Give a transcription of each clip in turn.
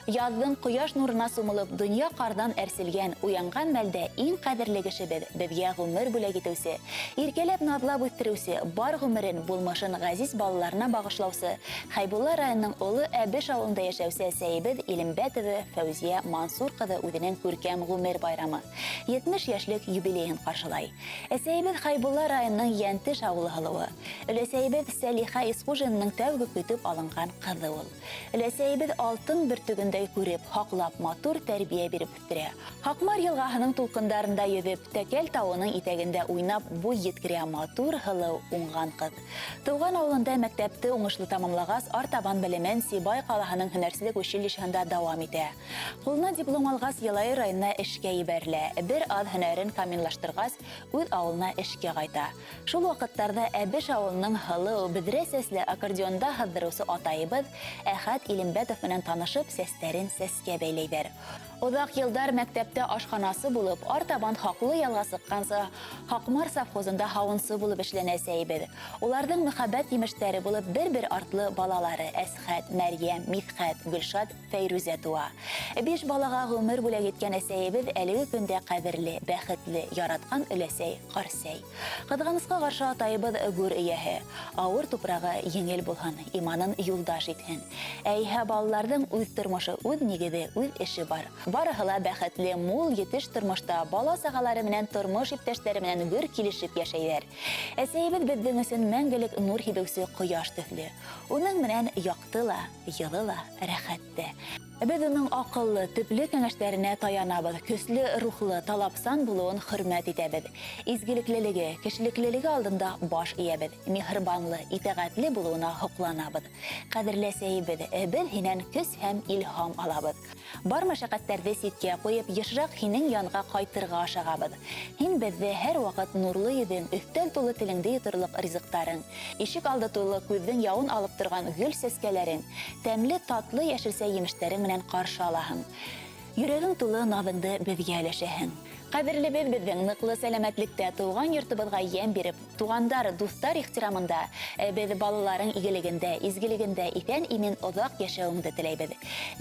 Яҙҙың ҡояш нурына сумылып, донъя ҡарҙан әрселгән, уянған мәлдә иң ҡәҙерле кешебеҙ, беҙгә ғүмер бүләк итеүсе, иркәләп-наҙлап үҫтереүсе, бар ғүмерен, булмышын ғәзиз балаларына бағышлаусы, Хәйбулла районының Оло Әбеш ауылында яшәүсе әсәйебеҙ Илембәтова Фәүзиә Мансур ҡыҙы үҙенең күркәм ғүмер байрамы, 70 йәшлек юбилейын ҡаршылай. Әсәйебеҙ Хәйбулла районының Йәнтеш ауылы һылыуы. Өләсәйебеҙ Сәлиха Исхужинаның тәүге көтөп алынған ҡыҙы ул. Өләсәйебеҙ алтын бөртөгөндәй күреп, һаҡлап, матур тәрбиә биреп үҫтерә. Һаҡмар йылғаһының тулҡындарында йөҙөп, Тәкәл тауының итәгендә уйнап буй еткерә матур, һылыу, уңган ҡыҙ. Тыуған ауылында мәктәпте уңышлы тамамлағас, артабан белемен Сибай ҡалаһының һөнәрселек училищеһында дауам итә. Ҡулына диплом алғас, Йылайыр районына эшкә ебәрелә. Бер аҙ һөнәрен камиллаштырғас, үҙ ауылына эшкә ҡайта. Шул ваҡыттарҙа Әбеш ауылының һылыу, бөҙрә сәсле, аккордеонда һыҙҙырыусы атайыбыҙ Әхәт Илембәтов менән танышып, сәстәрен сәскә бәйләйҙәр. Оҙаҡ йылдар мәктәптә ашханасы булып, артабан хаҡлы ялға сыҡҡансы Һаҡмар совхозында һауынсы булып эшләне әсәйебеҙ. Уларҙың мөхәббәт емештәре булып бер-бер артлы балалары, Әсхәт, Мәрйәм, Миҙхәт, Гөлшат, Фәйрүзә туа. Биш балага гомер бүләк иткән әсәебез әлеге көндә кадерле, бәхетле, яраткан өләсәй, карсәй. Кызганыска каршы атайыбыз гүр ияһе. Авыр тупрагы еңел булһын, иманын юлдаш итһен. Ә иһә балаларның үз тормышы, үз нигезе, үз эше бар. Барыһы ла бәхетле, мул, етеш тормышта, бала-сагалары менән, тормыш иптәшләре менән гөр килешеп яшәйләр. Әсәебез безнең өчен мәңгелек нур һибеүче кояш төсле. Уның менән якты ла, Йылы ла, рәхәт тә. Без уның акыллы, төпле кәңәшләренә таянабыз, көсле рухлы, талапсан булуын хөрмәт итәбез. Изгелеклелеге, кешелеклелеге алдында баш иябез, миһырбанлы, итәгатьле булуына һокланабыз. Кадерле әсәебез, без һинән көс һәм илһам алабыз. Бар мәшәкатьләрҙе ситкә ҡуйып, йышыраҡ һинең янға ҡайтырға ашығабыҙ. Һин беҙҙе һәр ваҡыт нурлы йөҙөң, өҫтәл тулы телеңде йоторлоҡ ризыҡтарың, ишек алды тулы күҙҙең яуын алып торған гөл сәскәләрең, тәмле татлы йәшелсә-емештәрең менән ҡаршы алаһың. Йөрәгең тулы наҙыңды беҙгә өләшәһең. Ҡәҙерлебеҙ беҙҙең ныҡлы сәләмәтлектә, тыуған йортобоҙға йәм биреп, Туғандар, дуҫтар ихтирамында, ә беҙ балаларың игелегендә, изгелегендә иҫән-имин оҙаҡ йәшәүеңде теләйбеҙ.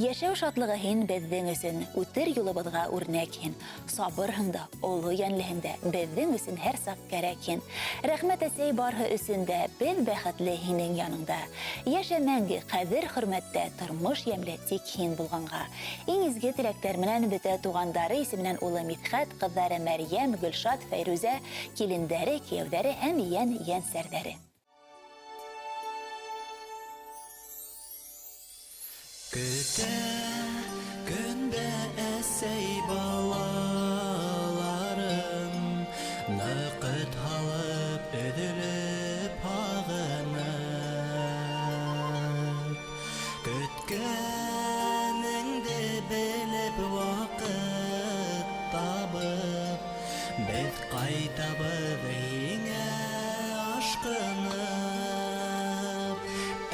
Йәшәү шатлығы һин беҙҙең өсөн, үтер юлыбыҙға үрнәк һин. Сабырһың да, оло йәнлеһең дә, беҙҙең өсөн һәр саҡ кәрәк һин. Рәхмәт, әсәй, барһы өсөн дә, беҙ бәхетле һинең яныңда. Йәшә мәңге, ҡәҙер-хөрмәттә, тормош ямьле тик һин булғанға. Иң изге теләктәр менән бөтә туғандары исеменән улы Мидхәт, ҡыҙҙары Мәрйәм, Гөлшат, Фәйрүзә, килендәре, кейәүҙәре һәм йән-йәнсәрҙәре. Көтә көндә әсәй балаларын, Ныҡыт һалып, өҙөлөп, һағынып. Көткәнеңде белеп, ваҡыт табып, Беҙ ҡайтабыҙ һиңә ашҡынып.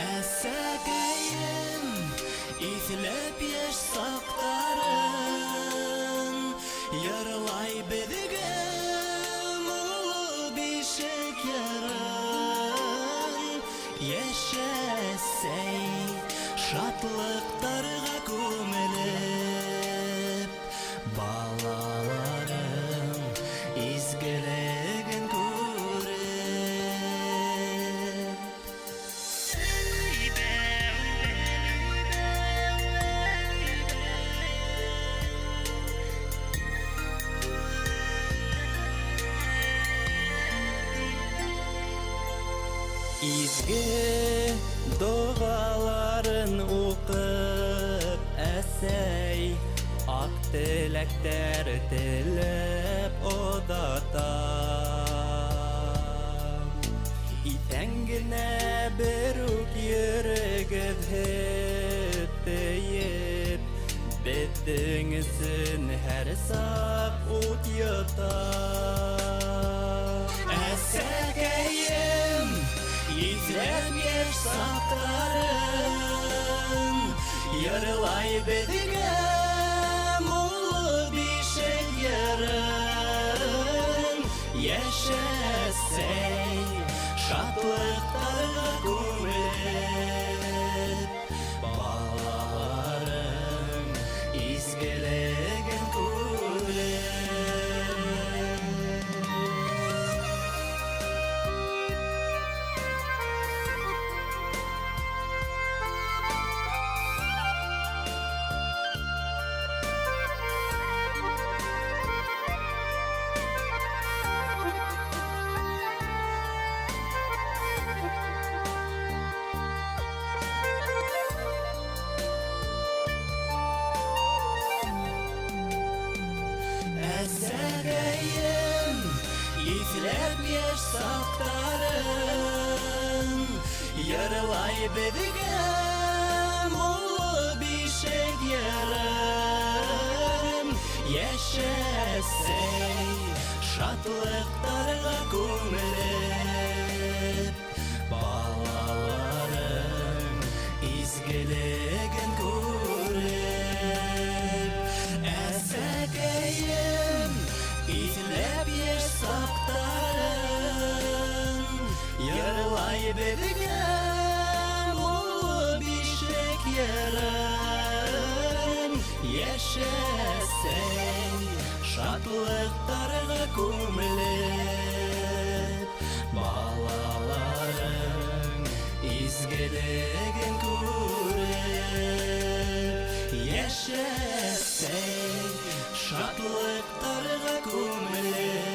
Әсәкәйем, иҫләп йәш саҡтарын, Йырлай беҙгә моңло бишек йырын. Йәшә, әсәй, шатлыҡтарға күмелеп, Балаларың изгелеген күреп. Изге догаларын укып, әсәй, ак теләктәр теләп озата. Иҫән генә берүк йөрөгөҙ һөт тейеп, беҙҙең өсөн һәр саҡ ут йота. Әсәкәйем, иҫләп йәш саҡтарын, Йырлай беҙгә моңло бишек йырын. Йәшә, әсәй, шатлыҡтарға күмелеп, Балаларың Изгелеген күреп. Әсәкәйем, иҫләп йәш саҡтарын, Йырлай беҙгә моңло бишек йырын. Йәшәсәй, шатлыҡтарға күмелеп, Балаларың изгелеген күреп. Әсәкәйем, иҫләп йәш саҡтарын, Йырлай беҙгә моңло бишек йырын. Йәшәсәй, шатлыҡтарға күмелеп, Балаларың изгелеген күреп. Йәшәсәй, шатлыҡтарға күмелеп,